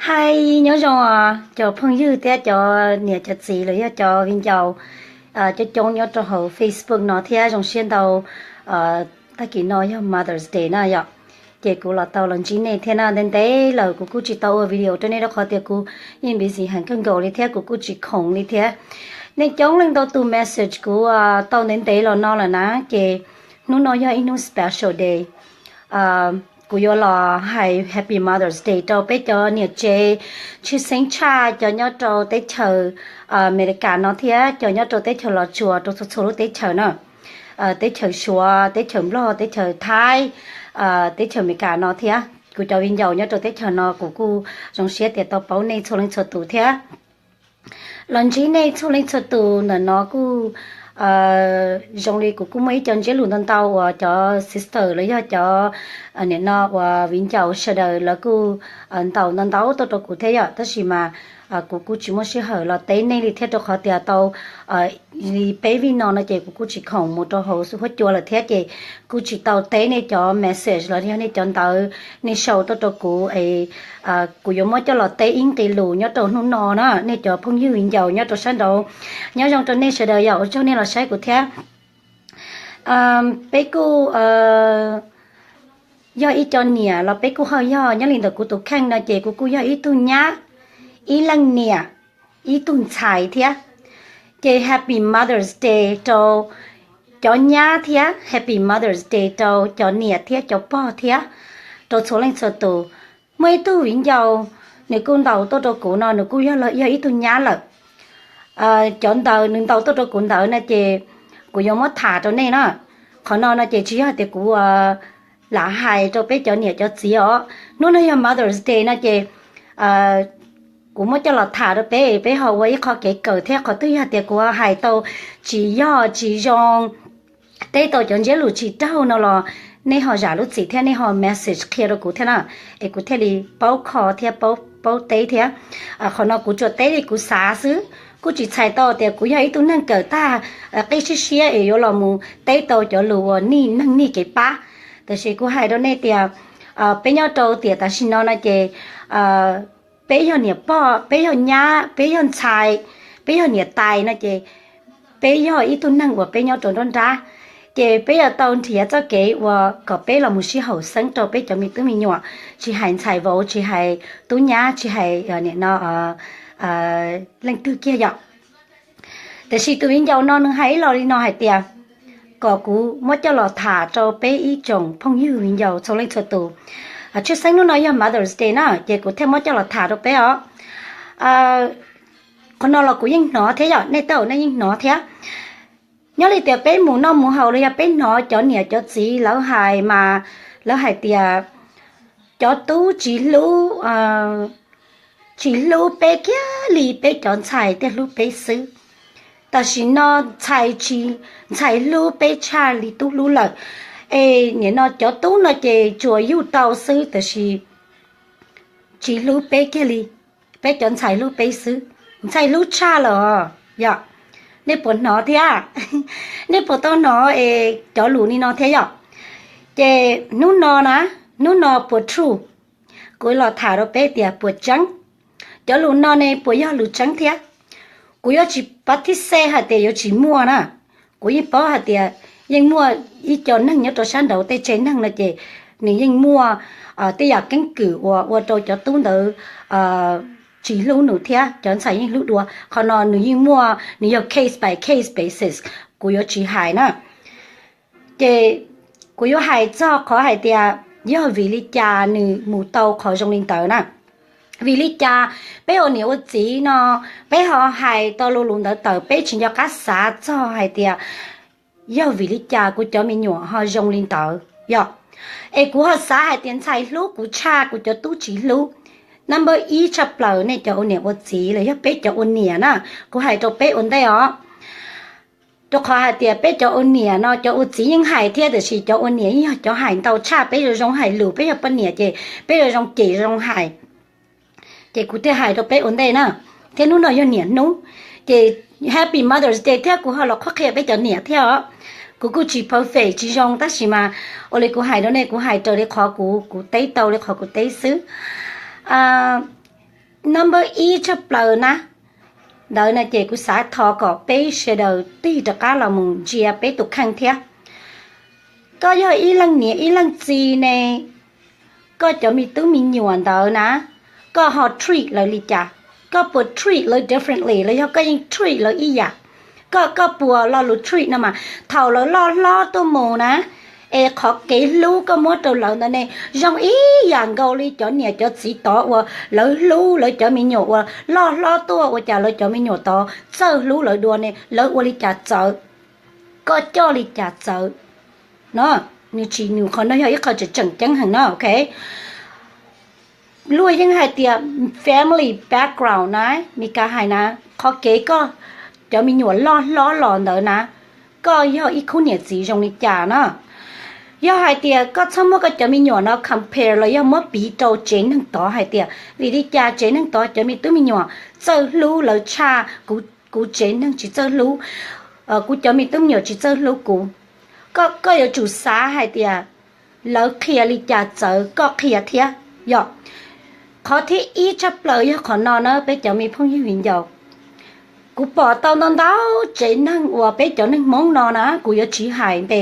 Hais nyob zoo os cov phooj ywg thiab cov niam cov txiv los yog cov viv ncaus coob coob nyob rau hauv Facebook no thiab. Zoo siab ntau, tag kis no yog Mother's Day na yom, ces kuv los tau los ntsib nej thiab na. Ntev ntev lawm kuv kuj tsis tau ua video rau nej rau qhov tias kuv yeej busy heev kawg nkaus li thiab kuv kuj tsis khoom li thiab. Nej coob leej ntau tus message kuv tau ntev ntev los no lawm na, ces hnub no yog ib hnub special day. Kuv yuav los hais Happy Mother's Day rau peb cov niam tsev tshwj xeeb tshaj cov nyob rau teb chaws Amelikas no thiab cov nyob rau teb chaws Los Tsuas rau txhua txhua lub teb chaws na, teb chaws Suav, teb chaws Nplog, teb chaws Thaib, teb chaws Amelikas no thiab. Kuv cov viv ncaus nyob rau teb chaws no kuv kuj zoo siab tias tau paub nej txhua leej txhua tus thiab. Los ntsib nej txhua leej txhua tus ntawm no kuj zoo li kuv kuj muaj ib co ntsiab lus ntau ntau uas cov sister los yog cov nim no uas viv ncaus sawv daws lawv kuj ntaus ntau ntau tuaj rau kuv thiab yom, tab sis mas kuv kuj tsis muaj sij hawm los teb nej li thiab rau qhov tias tau li peb vij no no ces kuv kuj tsis khoom mus rau hauv huab cua lawm thiab ces kuj tsis tau teb nej cov message los yog nej cov ntawv nej sau tuaj rau kuv es kuv yuav muab coj los teb ib nqe lus nyob rau hnub no na. Nej cov phooj ywg viv ncaus nyob rau sab nraud, nyob zoo rau nej sawv daws yom, ua tsaug nej los saib kuv thiab. Peb kuj yog ib co niam los peb kuj ho yog nyob li ntawm kuv tus kheej no ces kuv kuj yog ib tug nyab, ib leej niam, ib tug ntxhais thiab. Ces Happy Mother's Day rau cov nyab thiab Happy Mother's Day rau cov niam thiab cov pog thiab rau txhua leej txhua tus. Muaj ib tug viv ncaus nws kuj ntaus tuaj rau kuv no nws kuj yog ib tug nyab lawm. Cov ntawd nws ntaus tuaj rau kuv ntawd no ces kuv yuav muab tham rau nej na. Qhov no no ces tsis yog tias kuv lam hais rau peb cov niam cov txiv os. Hnub no yog Mother's Day no ces kuv muab coj los tham rau peb, peb ho ua ib qho kev kawm thiab. Qhov twg yog tias kuv hais tau tsis yog tsis zoo, teb tau cov ntsiab lus tsis raug no los nej ho zam lub txim thiab nej ho message qhia rau kuv thiab na, es kuv thiaj li paub kho thiab paub teb thiab. Qhov no kuv tsuas teb li kuv xav xwb, kuj tsis txhais tau tias kuv yog ib tug neeg kawm tag qib siab siab es yuav los mus teb tau cov lus uas nij neeg nij kev pab. Tab sis kuv hais rau nej tias peb nyob rau tiam tam sim no no ces peb yog niam pog, peb yog nyab, peb yog ntxhais, peb yog niam tais no ces peb yog ib tug neeg uas peb nyob rau nruab nrab, ces peb yuav tau nrhiav txoj kev uas kom peb los mus sib haum xeeb rau peb cov me tub me nyuam, tsis hais ntxhais vauv, tsis hais tub nyab, tsis hais nim no leej twg kiag yom. Tiam sis tus viv ncaus no nws hais ib lo li no hais tias kom kuv muab coj los tham rau peb ib tsoom phooj ywg viv ncaus txhua leej txhua tus. Tshwj xeeb hnub no yog Mother's Day na ces kuv thiaj muab coj los tham rau peb os. Qhov no los kuv yeej hnov thiab yom, nej tej zaum nej yeej hnov thiab. Nyob li tias peb mus noj mus haus los yog peb hnov cov niam cov txiv lawv hais mas lawv hais tias cov tub tsis hlub, tsis hlub peb kiag li, peb cov ntxhais thiaj hlub peb xwb. Tam sim no ntxhais tsis, ntxhais hlub peb tshaj li tub hlub lawm. Es nim no cov tub no ces tsuas yug tau xwb tab sis tsis hlub peb kiag li, peb cov ntxhais hlub peb xwb, ntxhais hlub tshaj lawm os yom. Nej puas hnov thiab? Nej puas tau hnov es cov lus li no thiab yom? Ces hnub no na, hnub no puas true, kuv los tham rau peb tias puas tseeb. Cov lus no ne puas yog lus tseeb thiab? Kuv yuav tsis pav thib xej hais tias yuav tsis muaj na. Kuv yeej paub hais tias yeej muaj ib co neeg nyob rau sab nraud tej tsev neeg no ces nws yeej muaj tej yam keeb kwm uas ua rau cov tub ntawd tsis hlub nws thiab cov ntxhais yeej hlub dua. Qhov no nws yeej muaj, nws yog case by case basis, kuv yuav tsis hais na. Ces kuv yuav hais txog qhov hais tias yog vim li cas nws mus tau qhov zoo li ntawd na. Vim li cas peb ua niam ua txiv no peb ho hais tau lo lus ntawd tawm, peb tsis nco qab xav txog hais tias yog vim li cas kuv cov me nyuam ho zoo li ntawd yom. Es kuv ho xav hais tias ntxhais hlub kuv tshaj kuv cov tub tsis hlub. Number ib tshaj plaws nej cov ua niam ua txiv los yog peb cov ua niam na, kuv hais rau peb ua ntej os. Rau qhov hais tias peb cov ua niam no cov ua txiv yeej hais thiab, tiam sis cov ua niam yeej yog cov hais ntau tshaj, peb zoo zoo hais lus, peb yog poj niam ces peb zoo zoo cem zoo zoo hais. Ces kuv thiaj hais rau peb ua ntej na, thiab hnub no yog niam hnub, ces Happy Mother's Day thiab kuv ho los qhuab qhia peb cov niam thiab os. Kuv kuj tsis perfect tsis zoo tab sis mas ua li kuv hais rau nej kuv hais raws li qhov kuv, kuv teb tau li qhov kuv teb xwb. Number ib tshaj plaws na, ntawd no ces kuv xav thov kom peb sawv daws tig rov qab los mus ntsia peb tus kheej thiab. Koj yog ib leej niam ib leej txiv ne, koj cov me tub me nyuam ntawd na, koj ho treat lawv li cas? Koj puas treat lawv differently los yog koj yeej treat lawv ib yam? Koj, koj puas lo lus treat no mas thaum lawv loj hlob tuaj mus na, es qhov kev hlub koj muab rau lawv ntawd ne, zoo ib yam nkaus li cov niam cov txiv tod uas lawv hlub lawv cov me nyuam uas loj hlob tuaj ua cas lawv cov me nyuam tod txawj hlub lawv dua ne, lawv ua li cas txawv, koj coj li cas txawv. No, nws tsis, nws qhov no yog ib qho tseem tseem ceeb heev no, ok. Luag yeej hais tias family background na, Mis Kas hais na, qhov kev koj cov me nyuam loj hlob los ntawd na, koj yog ib khub niam txiv zoo li cas na. Yog hais tias koj txhob muab koj cov me nyuam no compare los yog muab piv rau tsev neeg tod hais tias vim li cas tsev neeg tod cov me tub me nyuam txawj hlub lawv tshaj kuv, kuv tsev neeg tsis txawj hlub, kuv cov me tub me nyuam tsis txawj hlub kuv. Koj, koj yuav tsum xav hais tias lawv qhia li cas txawv koj qhia thiab yom. Qhov thib ib tshaj plaws yog qhov no na peb cov me phooj ywg viv ncaus. Kuv pom tau ntau ntau tsev neeg uas peb cov neeg Hmoob no na, kuv yuav tsis hais npe.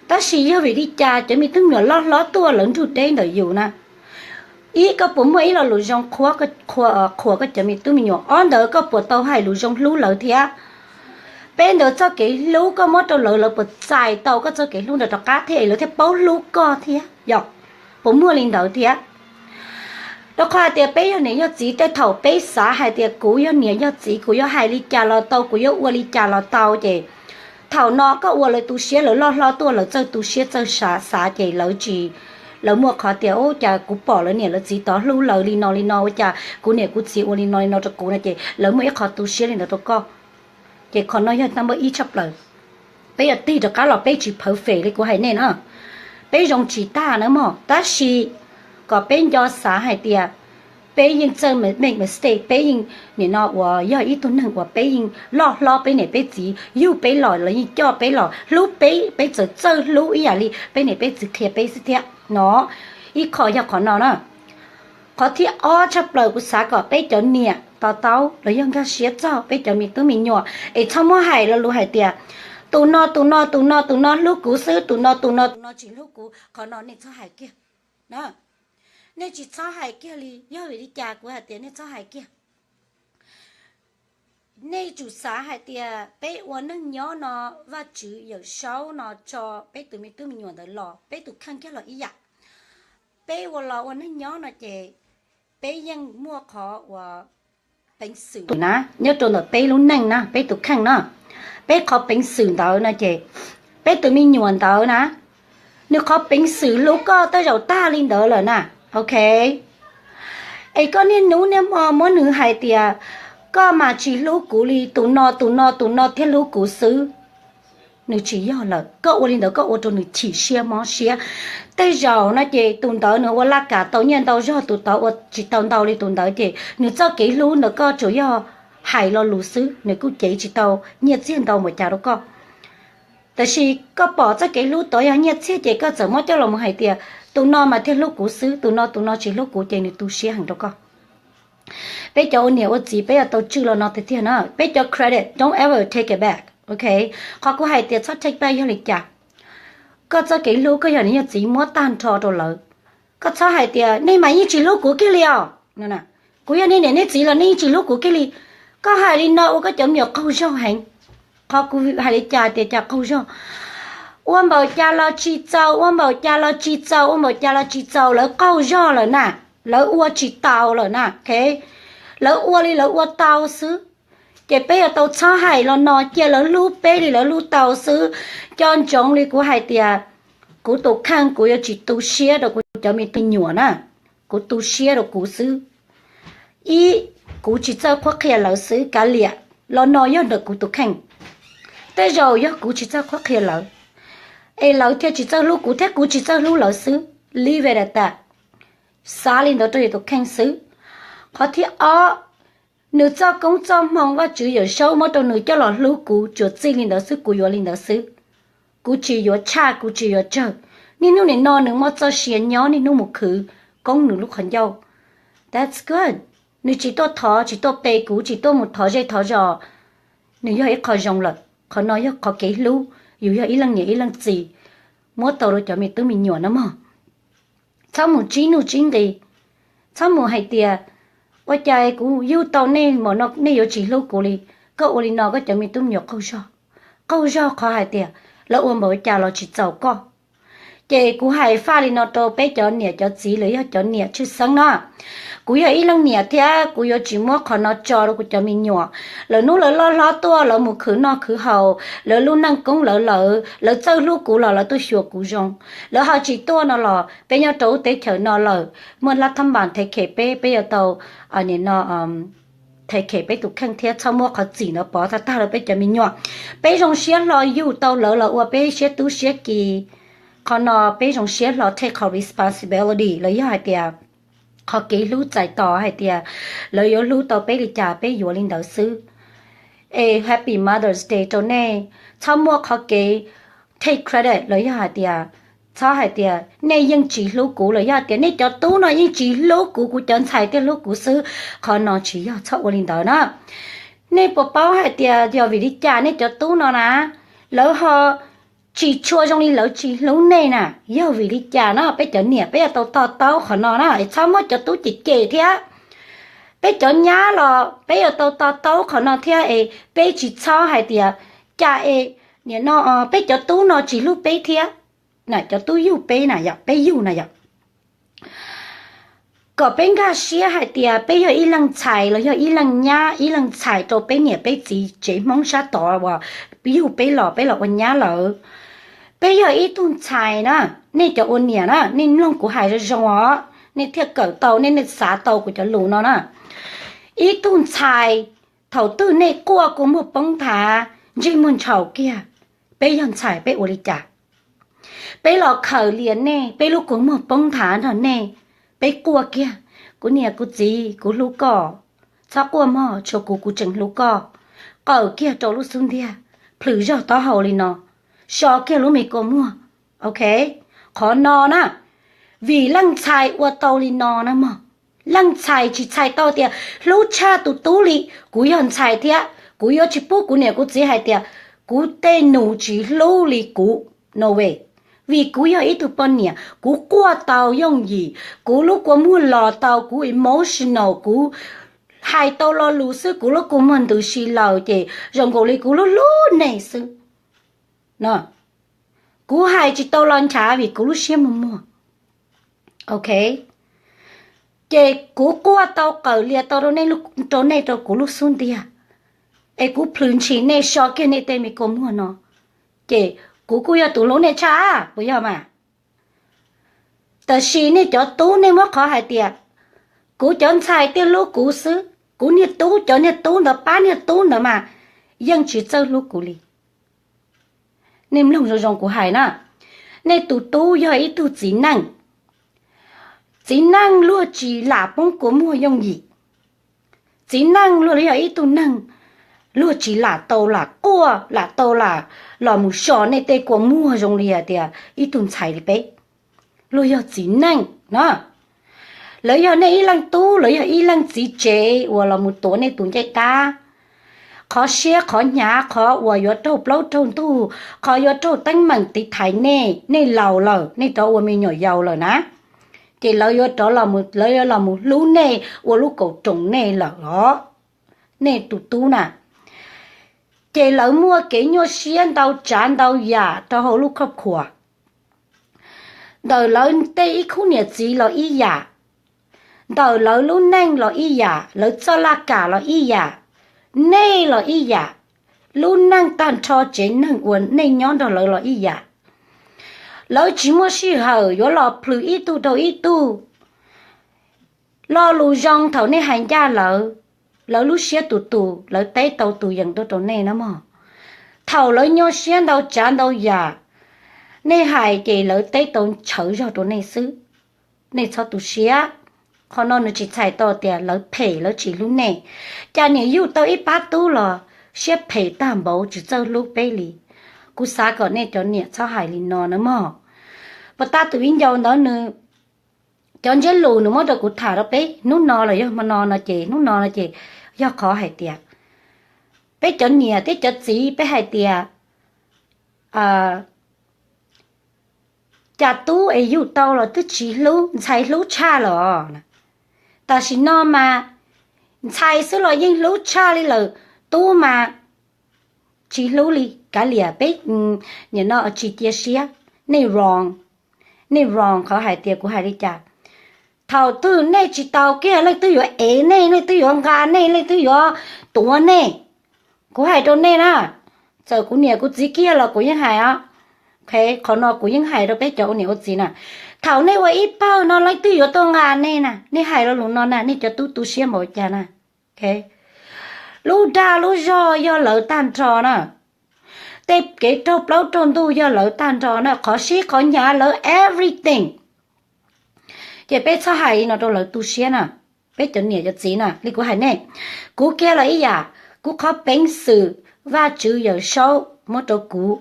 Tab sis yog vim li cas cov me tub me nyuam loj hlob tuaj lawv nrug deb ntawm yus na? Ib, koj puas muaj ib lo lus zoo qhuas, qhuas koj cov me tub me nyuam? Ob, ntawd koj puas tau hais lus zoo hlub lawv thiab? Peb, ntawd txoj kev hlub koj muab rau lawv, lawv puas txais tau koj txoj kev hlub ntawd rov qab thiab es lawv thiaj paub hlub koj thiab yom? Puas muaj li ntawd thiab? Rau qhov hais tias peb yog niam yog txiv, tej thaum peb xav hais tias kuv yog niam yog txiv, kuv yuav hais li cas los tau, kuv yuav ua li cas los tau, ces thaum no koj ua lawv tu siab, lawv loj hlob tuaj lawv txawj tu siab txawj xav, xav ces lawv tsis, lawv muaj qhov tias, ub, cas kuv pom lawv niam lawv txiv tod hlub lawv li no li no, ua cas kuv niam kuv txiv ua li no li no rau kuv no, ces lawv muaj ib qho tu siab li ntawd rau koj. Ces qhov no yog number ib tshaj plaws. Peb yuav tig rov qab los peb tsis perfect li kuv hais nej na, peb zoo tsis tag na mog, tab sis kom peb nco xav hais tias peb yeej txawj make mistake, peb yeej nim no uas yog ib tug neeg uas peb yeej loj hlob, peb niam peb txiv yug peb los los yeej coj peb los hlub peb, peb txawm txawj hlub ib yam li peb niam peb txiv qhia peb xwb thiab no. Ib qho yog qhov no na. Qhov thib ob tshaj plaws kuv xav kom peb cov niam to taub los yog nkag siab txog peb cov me tub me nyuam es txhob muab hais lo lus hais tias tus no tus no tus no tus no hlub kuv xwb, tus no tus no tus no tsis hlub kuv. Qhov no nej txhob hais kiag. Nej tsis txhob hais kiag li. Yog vim li cas kuv hais tias nej txhob hais kiag? Nej tsum xav hais tias peb ua neej nyob no, Vajtswv Yawm Saub no tso peb tus me tub me nyuam ntawd los, peb tus kheej kiag los ib yam. Peb ua los ua neej nyob no ces peb yeej muaj qhov uas peev xwm na, nyob rau ntawm peb lub neej na, peb tus kheej na, peb qhov peev xwm ntawd no ces peb tus me nyuam ntawd na, nws qhov peev xwm hlub koj tej zaum tag li ntawd lawm na. Ok, es koj niaj hnub niaj hmo muab nws hais tias koj mas tsis hlub kuv li, tus no tus no tus no thiaj hlub kuv xwb. Nws tsis yog lawm, koj ua li ntawd koj ua rau nws chim siab mob siab. Tej zaum no ces tus ntawd nws ua laj kam tau nyiaj ntau zog, tus tod ua tsis tau ntau li tus ntawd, ces nws txoj kev hlub ntawd koj tsuas yog hais lo lus xwb, nws kuj cev tsis tau nyiaj txiag ntau npaum cas rau koj. Tab sis koj pom txoj kev hlub tod yog nyiaj txiag ces koj txawm muab coj los mus hais tias tus no mas thiaj hlub kuv xwb, tus no tus no tsis hlub kuv, ces nws tu siab heev rau koj. Peb cov ua niam ua txiv peb yuav tau tswj lo no tiag tiag na. Peb cov credit, don't ever take it back, ok? Qhov kuv hais tias txhob take back yog li cas? Koj txoj kev hlub koj yog niam yog txiv muab tag nrho rau lawv. Koj txhob hais tias nej mas yeej tsis hlub kuv kiag li os. Kuv yog nej niam nej txiv los nej yeej tsis hlub kuv kiag li. Koj hais li no ua koj cov me nyuam qaug zog heev. Qhov kuv hais li cas tias cas qaug zog? Ua npaum cas los tsis txaus, ua npaum cas los tsis txaus, ua npaum cas los tsis txaus, lawv qaug zog lawm na. Lawv ua tsis taus lawm na, ok? Lawv ua li lawv ua tau xwb. Ces peb yuav tau txhob hais los no, cia lawv hlub peb li lawv hlub tau xwb. Nco ntsoov li kuv hais tias kuv tus kheej kuv yuav tsis tu siab rau kuv cov me tub me nyuam na. Kuv tu siab rau kuv xwb. Ib, kuv tsis txawj qhuab qhia lawv xwb, kav liam, lo no yog ntawm kuv tus kheej. Tej zaum yog kuv tsis txawj qhuab qhia lawv, es lawv thiaj tsis txawj hlub kuv thiab kuv tsis txawj hlub lawv xwb. Leave it at that. Xav li ntawd rau yus tus kheej xwb. Qhov thib ob, nws txoj koob txoj hmoo Vajtswv Yawm Saub muab rau nws coj los hlub kuv, tsuas txij li ntawd xwb, kuv yuav li ntawd xwb. Kuv tsis yuav tshaj, kuv tsis yuav tsawg. Niaj hnub nim no nws muaj txoj sia nyob niaj hnub mus khwv koob nws lub qhov ncauj. That's good. Nws tsis tuaj thov, tsis tuaj pe kuv, tsis tuaj mus thov zej thov zos, nws yog ib qho zoo lawm. Qhov no yog qhov kev hlub, yus yog ib leej niam ib leej txiv muab tau rau cov me tub me nyuam no mog. Txhob mus tsib nuj tsib nqi, txhob mus hais tias, ua cas kuv yug tau nej mas no nej yuav tsis hlub kuv li. Koj ua li no koj cov me tub me nyuam qaug zog, qaug zog qhov hais tias lawv ua npaum cas los tsis txaus koj. Ces kuv hais faj li no rau peb cov niam cov txiv los yog cov niam tshwj xeeb na, kuv yog ib leej niam thiab kuv yuav tsis muab qhov no tso rau kuv cov me nyuam. Lawv hnub lawv loj hlob tuaj lawv mus khwv noj khwv haus, lawv lub neej koob lawv lawm, lawv txawj hlub kuv los lawv tuaj xyuas kuv zoo. Lawv ho tsis tuaj no los peb nyob rau lub teb chaws no lawm, muaj lab thab npas thev khem peb, peb yuav tau, nim no, thev khem peb tus kheej thiab txhob muab qhov txim ntawd pov tag tag rau peb cov me nyuam. Peb zoo siab hlo yug tau lawv los ua peb siab tub siab ki. Qhov no peb zoo siab hlo take qhov responsibility los yog hais tias qhov kev hlub txais tos hais tias lawv yuav hlub tau peb li cas peb yuav li ntawd xwb. Es Happy Mother's Day rau nej. Txhob muaj qhov kev take credit los yog hais tias, txhob hais tias nej yeej tsis hlub kuv los yog hais tias nej cov tub no yeej tsis hlub kuv, kuv cov ntxhais thiaj hlub kuv xwb. Qhov no tsis yog, txhob ua li ntawd na. Nej puas paub hais tias yog vim li cas nej cov tub no na, lawv ho tsis tshua zoo li lawv tsis hlub nej na? Yog vim li cas no? Peb cov niam peb yuav tau to taub qhov no na, es txhob muab cov tub cem cem thiab. Peb cov nyab los peb yuav tau to taub qhov no thiab, es peb tsis txhob hais tias cas es nim no peb cov tub no tsis hlub peb thiab. Cov tub yug peb na yom, peb yug na yom, kom peb nkag siab hais tias peb yog ib leej ntxhais los yog ib leej nyab ib leej ntxhais rau peb niam peb txiv tsev Hmoob sab tod uas yug peb los peb los ua nyab lawm. Peb yog ib tug ntxhais na, nej cov ua niam na nej mloog kuv hais zoo zoo os, nej thiaj kawm tau, nej nej xav tau kuv cov lus no na. Ib tug ntxhais, thaum twg nej quaj kua muag poob nthav, ntsej muag ntshaus kiag, peb yog ntxhais peb ua li cas? Peb los khawm lias nej, peb lub kua muag poob nthav nrog nej, peb quaj kiag, kuv niam kuv txiv kuv hlub koj, txhob quaj mog, tshuav kuv kuv tseem hlub koj. Qawm kiag rau lub xub ntiag, plhws zog taub hau li no, so kiag lub me kua muag. Ok, qhov no na, vim leej ntxhais ua tau li no na mog. Leej ntxhais tsis txhais tau tias hlub tshaj tus tub li. Kuv yog ntxhais thiab kuv yuav tsis pub kuv niam kuv txiv hais tias kuv tej nus tsis hlub li kuv, no way. Vim kuv yog ib tug poj niam, kuv quaj tau yooj yim, kuv lub kua muag los tau, kuv emotional, kuv hais tau lo lus xwb kuv lub kua muag ntws si laws ces zoo nkaus li kuv hlub hlub nej xwb. No, kuv hais tsis tau lo nchav vim kuv lub siab muag muag. Ok, ces kuv quaj tau qawm lias tau rau nej, rau nej rau kuv lub xub ntiag, es kuv plhws ntshis nej so kiag nej tej me kua muag no, ces kuv kuj yog tus hlub nej tshaj, puas yog mas? Tab sis nej cov tub nej muab qhov hais tias kuv cov ntxhais thiaj hlub kuv xwb, kuv niag tub, cov niag tub ntawd pab niag tub ntawd mas yeej tsis txawj hlub kuv li. Nej mloog zoo zoo kuv hais na, nej tus tub yog ib tug txiv neej. Txiv neej luag tsis lam poob kua muag yooj yim. Txiv neej luag yog ib tug neeg, luag tsis lam tau lam quaj, lam tau lam los mus so nej tej kua muag zoo li hais tias ib tug ntxhais li peb. Luag yog txiv neej no, lawv yog nej ib leej tub, lawv yog ib leej txiv tsev uas los mus tuav nej tus ncej qab. Qhov siab qhov hnyav, qhov uas yuav raug plaub raug ntug, qhov yuav raug teeb meem tiv thaiv nej, nej laus lawm, nej rov ua me nyuam yaus lawm na, ces lawv yuav rov, lawv yuav los mus hlub nej ua lub kaum roos nej lawm los, nej tus tub na. Ces lawv muaj kev nyuaj siab ntau tsav ntau yam rau hauv lub khoj khuam. Ntawm lawv tej ib khub niam txiv los ib yam, ntawm lawv lub neej los ib yam, lawv txoj laj kam los ib yam, nej los ib yam, lub neej tag nrho tsev neeg uas nej nyob nrog lawv los ib yam. Lawv tsis muaj sij hawm yuav los plhws ib tug rau ib tug. Lo lus zoo thaum nej hais ncaj lawv, lawv lub siab tus tus lawv teb tau tus yees tuaj rau nej na mog. Thaum lawv nyuaj siab ntau tsav ntau yam, nej hais ces lawv teb tau tshawv zog rau nej xwb. Nej txhob tu siab, qhov no nws tsis txhais tau tias lawv phem lawv tsis hlub nej. Cas niam yug tau ib pab tub los siab phem tag npaum tsis txawj hlub peb li. Kuv xav kom nej cov niam txhob hais li no na mog. Puas tab tus viv ncaus ntawd nws Cov ntsiab lus nws muab rau kuv tham rau peb hnub no los yog hmo no no ces hnub no no ces yog qhov hais tias peb cov niam thiab cov txiv peb hais tias cas tub es yug tau los twb tsis hlub, ntxhais hlub tshaj lawm os. Tam sim no mas ntxhais xwb los yeej hlub tshaj li lawm, tub mas tsis hlub li. Kav liam, peb nim no tsis cia siab. Nej wrong, nej wrong qhov hais tias kuv hais li cas. Thaum twg nej tsis tau kiag leej twg yuav ev nej, leej twg yuav nqa nej, leej twg yuav tuav nej. Kuv hais rau nej na, txawm kuv niam kuv txiv kiag los kuv yeej hais os. Qhov no kuv yeej hais rau peb cov ua niam ua txiv na, thaum nej ua ib pawg no leej twg yuav tuaj nqa nej na, nej hais lo lus no na, nej cov tub tu siab npaum cas na. Lub dag lub zog yog lawv tag nrho na, tej kev raug plaub raug ntug yog lawv tag nrho na, qhov sib qhov hnyav lawv everything. Ces peb txhob hais li no rau lawv tu siab na, peb cov niam cov txiv na. Li kuv hais nej, kuv kiag los ib yam, kuv qhov peev xwm Vajtswv Yawmsaub muab rau kuv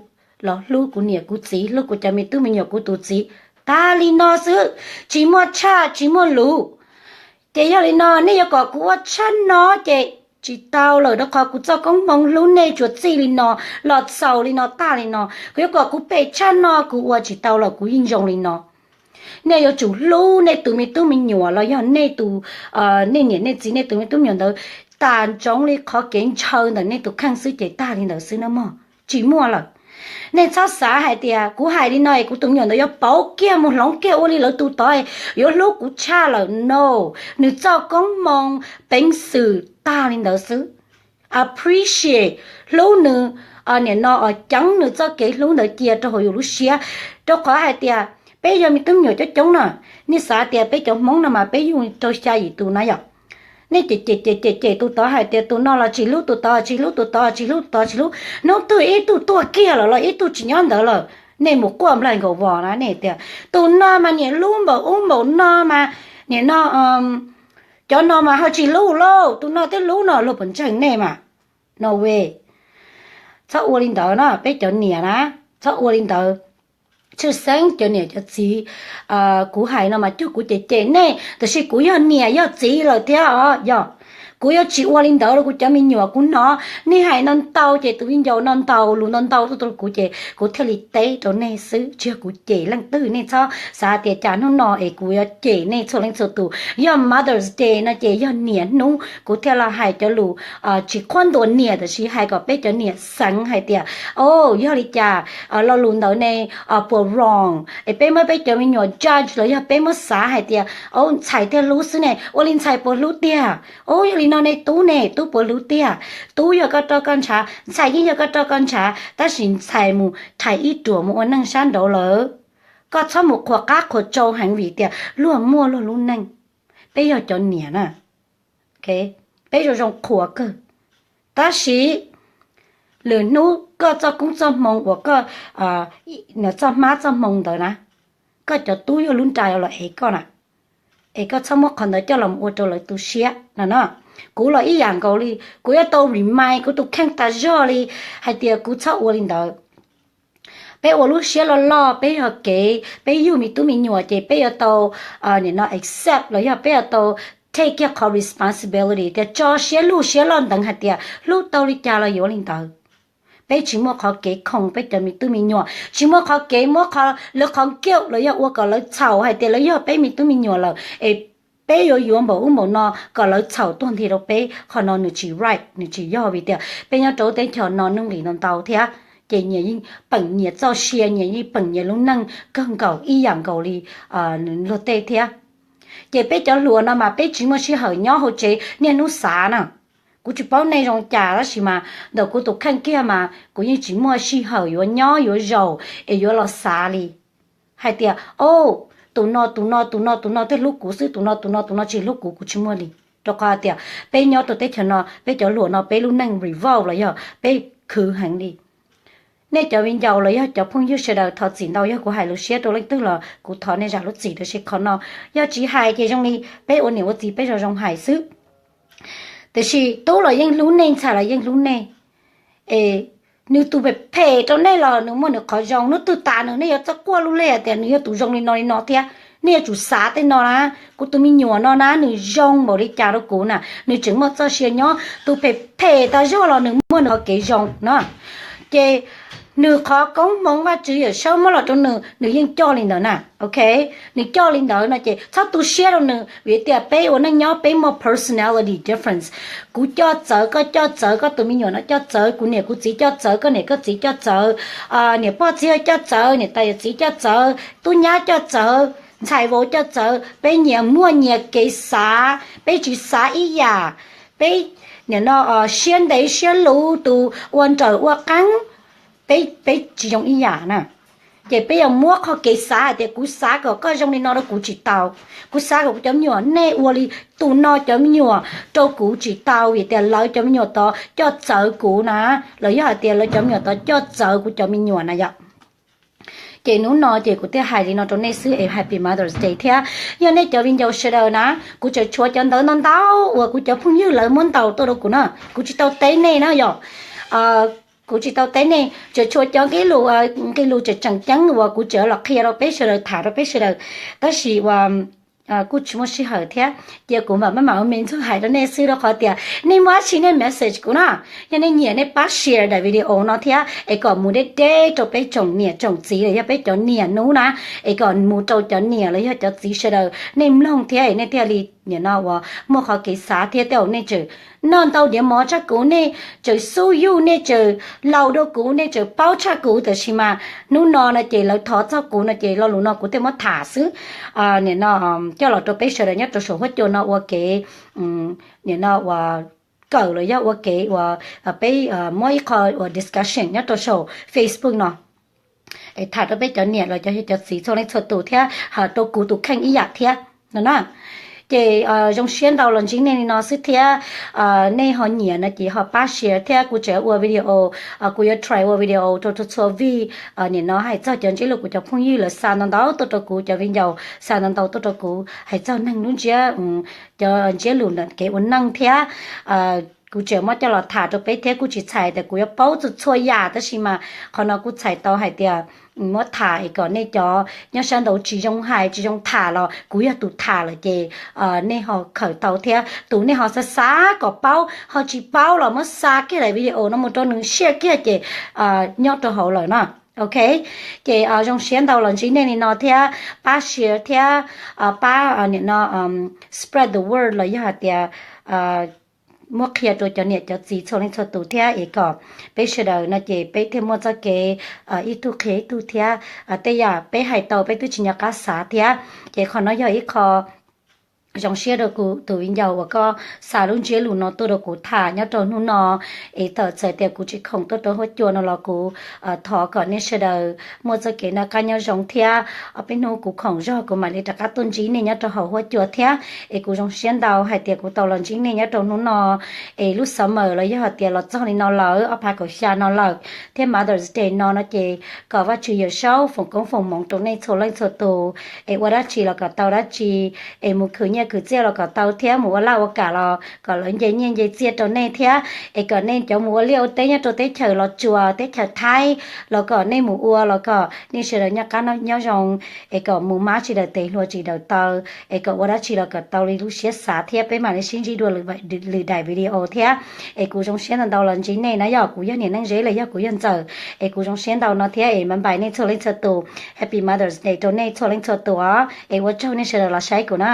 los hlub kuv niam kuv txiv, hlub kuv cov me tub me nyuam, kuv tus txiv tag li no xwb, tsis muaj tshaj tsis muaj lus. Ces yog li no nej yuav kom kuv ua tshaj no ces tsis tau lawm, rau qhov kuv txoj koob hmoov hlub nej tsuas txij li no los txaus li no tag li no. Kuv yuav kom kuv phem tshaj no kuv ua tsis tau lawm, kuv yeej zoo li no. Nej yuav tsum hlub nej tus me tub me nyuam los yog nej tus, nej niam nej txiv nej tus me tub me nyuam ntawd tas ntsoov li qhov kev ntshaw ntawm nej tus kheej xwb ces tag li ntawd xwb na mog, tsis muaj lawm. Nej txhob xav hais tias kuv hais li no es kuv tus me nyuam ntawd yuav pauv kiag mus hloov kiag ua li lawv tus tod, yuav hlub kuv tshaj lawm, no. Nws txoj koob hmoov peev xwm tag li ntawd xwb. Appreciate, hlub nws, nim no ceev nws txoj kev hlub ntawd cia rau hauv yus lub siab. Rau qhov hais tias peb yog me tub me nyuam coob coob na, nej xav tias peb cov Hmoob no mas peb yug rau xya yim tus na yom. Nej cem cem cem cem cem tus tod hais tias tus no los tsis hlub, tus tod tsis hlub, tus tod tsis hlub, tus tod tsis hlub, hnub twg ib tug tuag kiag lawm los ib tug tsis nyob ntawd lawm, nej mus quaj nplaig nkaus vos na, nej tias tus no mas niam hlub npaum ub npaum no mas, nim no cov no mas ho tsis hlub lauj, tus no twb hlub no, luag puas ntseeg nej mas? No way. Txhob ua li ntawd na peb cov niam na, txhob ua li ntawd. Tshwj xeeb cov niam cov txiv, kuv hais no mas cuag kuv cem cem nej, tab sis kuv yog niam yog txiv lawm thiab os. Yog kuv yuav tsis ua li ntawd rau kuv cov me nyuam, kuv hnov nej hais no ntau ces tus viv ncaus no ntau lus no ntau tuaj rau kuv ces kuv thiaj li teb rau nej xwb, tsis yog kuv cem leej twg. Nej txhob xav tias cas hnub no es kuv yuav cem nej txhua leej txhua tus. Yog Mother's Day no ces yog niam hnub, kuv thiaj los hais cov lus tsis qhuab ntuas niam, tab sis hais kom peb cov niam xeev hais tias, o, yog li cas lo lus ntawd ne puas wrong, es peb muab peb cov me nyuam judge los yog peb muab xav hais tias, o, ntxhais thiaj hlub xwb ne, ua li ntxhais puas hlub tiag? O, yog li no ne tub ne, tub puas hlub tiag? Tub yog koj roj koj ntshav, ntxhais yeej yog koj roj koj ntshav, tab sis ntxhais mus thaiv ib ruam mus ua neej sab nraud lawm. Koj txhob mus qhuas qab qhuas tsau heev vim tias luag muaj luag lub neej. Peb yog cov niam na, peb zoo zoo qhuas kawg, tab sis lwm hnub koj txoj koob txoj hmoo uas koj txoj hmab txoj hmoo ntawd na, koj cov tub yog lub nra los ev koj na, es koj txhob muab qhov ntawd coj los ua rau lawv tu siab no na. Kuv los ib yam nkaus li, kuv yuav tau remind kuv tus kheej tas zog li hais tias kuv txhob ua li ntawd. Peb ua lub siab loj loj, peb yog kev peb yug me tub me nyuam ces peb yuav tau, nim no accept los yog peb yuav tau take kiag qhov responsibility tias tso siab lug siab loj nteev hais tias hlub tau li cas los yuav li ntawd. Peb tsis muaj qhov kev khoom peb cov me tub me nyuam, tsis muaj qhov kev muab qhov lawv qhov guilt los yog ua kom lawv txhaum hais tias lawv yog peb me tub me nyuam lawm es peb yuav yuav npaum ub npaum no kom lawv txhaum tuag nthi rau peb. Qhov no nws tsis right, nws tsis yog vim tias peb nyob rau teb chaws no nuj nqis ntau ntau thiab, ces nyias yeej peem nyias txoj sia, nyias yeej peem nyias lub neej kawg nkaus ib yam nkaus li luag tej thiab. Ces peb cov hluas no mas peb tsis muaj sij hawm nyob hauv tsev niaj hnub xav na. Kuv tsis paub nej zoo cas tab sis mas ntawm kuv tus kheej kiag mas kuv yeej tsis muaj sij hawm yuav nyob yuav zaum es yuav los xav li hais tias, o, tus no tus no tus no tus no thiaj hlub kuv xwb, tus no tus no tus no tsis hlub kuv, kuv tsis muaj li. Rau qhov hais tias peb nyob rau teb chaws no peb cov hluas no peb lub neej revolve los yog peb khwv heev li. Nej cov viv ncaus los yog cov phooj ywg sawv daws thov txim ntau yog kuv hais lus siab rau leej twg los kuv thov nej zam lub txim, tab sis qhov no yog tsis hais ces zoo li peb ua niam ua txiv peb zoo zoo hais xwb. Tiam sis tub los yeej hlub nej, ntxhais los yeej hlub nej. Es nws tus phem phem rau nej los nws muaj nws qhov zoo, hnub twg tas nws nej yuav txawj quaj lub leg tias nws yog tus zoo li no li no thiab. Nej yuav tsum xav tej no na, kuv tus me nyuam no na nws zoo npaum li cas rau kuv na, nws tseem muaj txoj sia nyob, tus phem phem tas zog los nws muaj nws qhov kev zoo no. Ces nws qhov koob hmoov Vajtswv Yawm Saub muab los rau nws, nws yeej coj li ntawd na, ok. Nws coj li ntawd no ces txhob tu siab rau nws, vim tias peb ua neej nyob peb muaj personality difference. Kuv coj txawv, koj coj txawv, koj tus me nyuam no coj txawv, kuv niam kuv txiv coj txawv, koj niam koj txiv coj txawv, niam pog txiv yawg coj txawv, niam tais yawm txiv coj txawv, tub nyab coj txawv, ntxhais vauv coj txawv, peb nyias muaj nyias kev xav, peb tsis xav ib yam, peb nim no siab ntev siab luv, tus ua nrawm ua qeeb, peb tsis zoo ib yam na. Ces peb yuav muab qhov kev xav hais tias kuv xav kom koj zoo li no rau kuv tsis tau, kuv xav kom kuv cov me nyuam nej ua li tus no cov me nyuam rau kuv tsis tau, vim tias lawv cov me nyuam tod coj txawv kuv na, los yog hais tias lawv cov me nyuam tod coj txawv kuv cov me nyuam na yom. Ces hnub no ces kuv thiaj hais li no rau nej xwb es Happy Mother's Day thiab. Yog nej cov viv ncaus sawv daws na, kuv tseem tshuav cov ntawv ntau ntau uas kuv cov phooj ywg lawv muab ntaus tuaj rau kuv na, kuv tsis tau teb nej na yom. Kuv tsis tau teb nej, tseem tshuav cov nqe lus, nqe lus tseem tseem ceeb uas kuv tseem los qhia rau peb sawv daws, tham rau peb sawv daws, tab sis uas kuj tsis muaj sij hawm thiab. Cia kuv mam maj mam ua me ntxuag hais rau nej xwb, rau qhov tias nej muaj dab tsi nej message kuv na. Yog nej nyiam nej pab share daim video no thiab es kom mus deb deb rau peb tsoom niam tsoom txiv los yog peb cov niam hnub na, es kom mus rau cov niam los yog cov txiv sawv daws nej mloog thiab es nej thiaj li nim no uas muaj qhov kev xav thiab. Tej zaum nej tseem noj ntau diav mov tshaj kuv, nej tseem xub yuj, nej tseem laus dua kuv, nej tseem paub tshaj kuv, tab sis mas hnub no no ces lawv thov txog kuv no ces lo lus no kuv thiaj muab tham xwb. Nim no coj los rau peb sawv daws nyob rau saum huab cua no ua kev, nim no uas kawm los yog ua kev uas peb muab ib qho uas discussion nyob rau saum Facebook no es tham rau peb cov niam los cov, cov txiv txhua leej txhua tus thiab rau kuv tus kheej ib yam thiab no na. Ces zoo siab ntau los ntsib nej li no xwb thiab. Nej ho nyiam no ces ho pab share thiab. Kuv tseem ua video, kuv yuav try ua video rau txhua txhua vij, nim no hais txog cov ntsiab lus kuv cov phooj ywg lawv xa ntau ntau tuaj rau kuv, cov viv ncaus xa ntau ntau tuaj rau kuv hais txog neeg lub ntsiab, cov ntsiab lus ntawm kev ua neej thiab. Kuv tseem muab coj los tham rau peb thiab, kuj tsis txhais tias kuv yuav paub txhua txhua yam, tab sis mas qhov no kuj txhais tau hais tias muab tham es kom nej cov nyob sab nraud tsis zoo hais tsis zoo tham los kuv yog tus tham lawm ces nej ho khaws tau thiab. Tus nej ho xav xav kom paub ho tsis paub los muab xa kiag daim video no mus rau nws share kiag ces nyob rau hauv lawm no. Ok, ces zoo siab ntau los ntsib nej li no thiab, pab share thiab pab nim no spread the word los yog hais tias muab qhia rau cov niam cov txiv txhua leej txhua tus thiab es kom peb sawv daws no ces peb thiaj muaj txoj kev ib tug qhia ib tug thiab. Tej yam peb hais tau peb twb tsis nco qab xav thiab. Ces qhov no yog ib qho zoo siab rau kuv tus viv ncaus uas koj xa lub ntsiab lus no tuaj rau kuv tham nyob rau hnub no. Es txawm tias kuv tsis khoom tuaj rau huab cua no los kuv thov kom nej sawv daws muaj txoj kev noj qab nyob zoo thiab. Ob peb hnub kuv khoom zog kuv mam li rov qab tuaj ntsib nej nyob rau hauv huab cua thiab. Es kuv zoo siab ntau hais tias kuv tau los ntsib nej nyob rau hnub no. Es lub summer los yog hais tias los txog li no lawm, ob phav kaum xya no lawm thiab Mother's Day no no ces kom Vajtswv Yawmsaub foom koob foom hmoov rau nej txhua leej txhua tus. Es ua dab tsi los kom tau dab tsi, es mus khwv nyiaj khwv txiaj los kom tau thiab, mus ua laj ua kam los kom lawv nce nyiaj nce txiaj rau nej thiab. Es kom nej cov mus ua liaj ua teb nyob rau teb chaws Los Tsuas, teb chaws Thaib los kom nej mus ua los kom nej sawv daws noj qab nyob zoo, es kom mus mab tsis daws tes hlua tsis daws taw, es kom ua dab tsi los kom tau li lub siab xav thiab. Peb mam li sib ntsib dua lwm daim video thiab. Es kuv zoo siab ntau ntau los ntsib nej na, yog kuv yog niam neej zeb los yog kuv yog ntxawm, es kuv zoo siab ntau no thiab. Es bye bye nej txhua leej txhua tus, Happy Mother's Day rau nej txhua leej txhua tus os. Es ua tsaug nej sawv daws los saib kuv na.